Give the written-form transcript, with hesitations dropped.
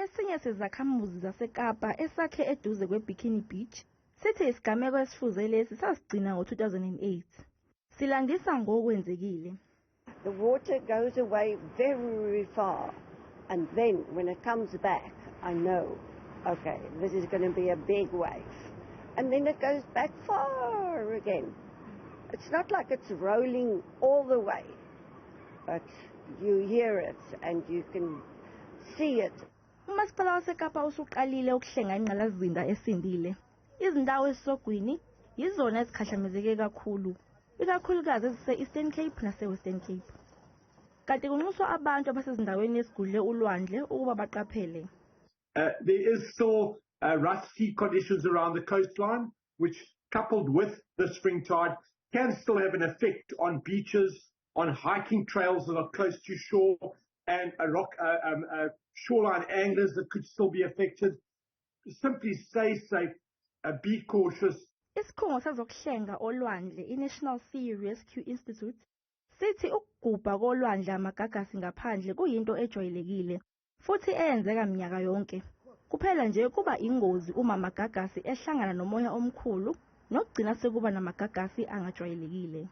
Esinye sezakhamuzi zaseKapa esakhe eduze kweBikini Beach sithi isigameko esifuze lesi sasigcina ngo-2008. Silandisa ngokwenzekile. The water goes away very far, and then when it comes back, I know, okay, this is going to be a big wave. And then it goes back far again. It's not like it's rolling all the way, but you hear it and you can see it. Umasipala waseKapa usuqalile ukuhlenga ingqalasizinda esindile. Izindawo ezisogwini yizona ezikhahlamezeke kakhulu, ikakhulukazi ezise-Eastern Cape nase-Western Cape. Kanti kunxuswa abantu abasezindaweni ezigudle ulwandle ukuba baqaphele. There is still rough sea conditions around the coastline, which, coupled with the spring tide, can still have an effect on beaches, on hiking trails that are close to shore, and shoreline anglers that could still be affected. Simply stay safe, be cautious. Isikhungo sezokuhlenga olwandle i-National Sea Rescue Institute sithi ukugubha kolwandle amagagasi ngaphandle kuyinto ejwayelekile futhi eyenzeka minyaka yonke. Kuphela nje kuba ingozi uma amagagasi ehlangana nomoya omkhulu nokugcina sekuba namagagasi angajwayelekile.